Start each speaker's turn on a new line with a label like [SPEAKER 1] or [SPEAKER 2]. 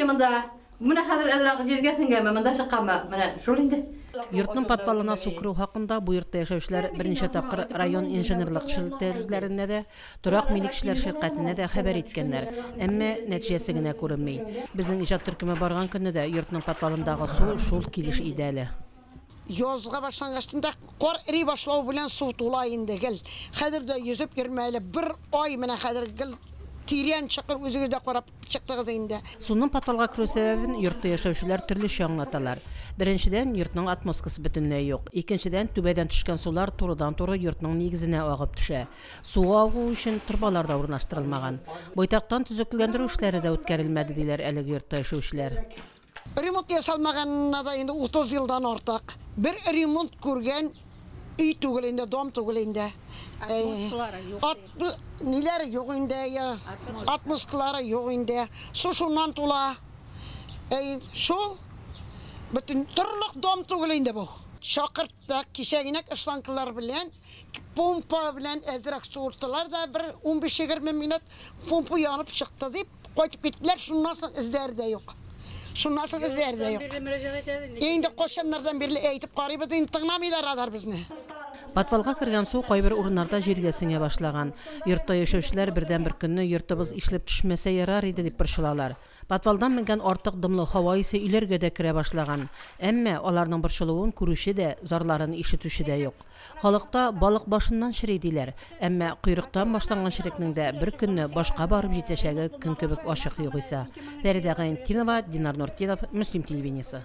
[SPEAKER 1] буе монда. Менә хәзер әзрәк җиргә сеңгәнме, монда чыкканмы, менә шул инде.
[SPEAKER 2] Йортның подвалына су керү хакында бу йортта яшәүчеләр берничә тапкыр район инженерлык челтәрләренә дә, торак милекчеләр ширкәтенә дә хәбәр иткәннәр. Әмма нәтиҗәсе генә күренми. Безнең иҗат төркеме барган көнне дә йортның подвалындагы су шул килеш иде әле.
[SPEAKER 3] Язга башлангачтын да кар эри башлау белән су тула инде гел. Хәзер дә йөзеп йөрмә әле. Бер ай менә хәзер гел тирән чокыр, үзегез дә карап чыктыгыз инде.
[SPEAKER 2] Суның подвалга керү сәбәбен йортта яшәүчеләр төрлечә аңлаталар. Беренчедән, йортның отмосткасы бөтенләй юк. Икенчедән, түбәдән төшкән сулар турыдан-туры йортның нигезенә агып төшә. Су агу өчен торбалар да урнаштырылмаган. Байтактан төзекләндерү эшләре дә үткәрелмәде, диләр әлеге йортта яшәүчеләр.
[SPEAKER 3] Ремонт ясалмаганына да инде 30 елдан артык. Бер ремонт күргән өй түгел инде, дом түгел инде.
[SPEAKER 4] Отмосткалары юк.
[SPEAKER 3] От, ниләре юк инде, я. Отмосткалары юк инде. Су шуннан тула. Әй, шул бөтен торырлык дом түгел инде бу. Чакырттык, кичәгенәк шланглар белән, помпа белән әзрәк суырттылар да, бер 15-20 минут помпа янып чыкты дип кайтып киттеләр, шуннан соң эзләре дә юк. Шуннан соң эзләре дә юк. Инде кайчаннардан бирле әйтеп карыйбыз, инде тыңламыйлар алар безне.
[SPEAKER 2] Подвалга кергән су кайбер урыннарда җиргә сеңә башлаган. Йортта яшәүчеләр бердән-бер көнне йортыбыз ишелеп төшмәсә ярар иде дип борчылалар. Подвалдан менгән артык дымлы һава исе өйләргә дә керә башлаган. Әмма аларның борчылуын күрүче дә, зарларын ишетүче дә юк. Халыкта балык башыннан чери диләр. Әмма койрыктан башланган черекнең дә бер көнне башка барып җитәчәге көн кебек ачык югыйсә. Фәридә Гайнетдинова, Динар Нуртдинов, Мөслим телевидениесе.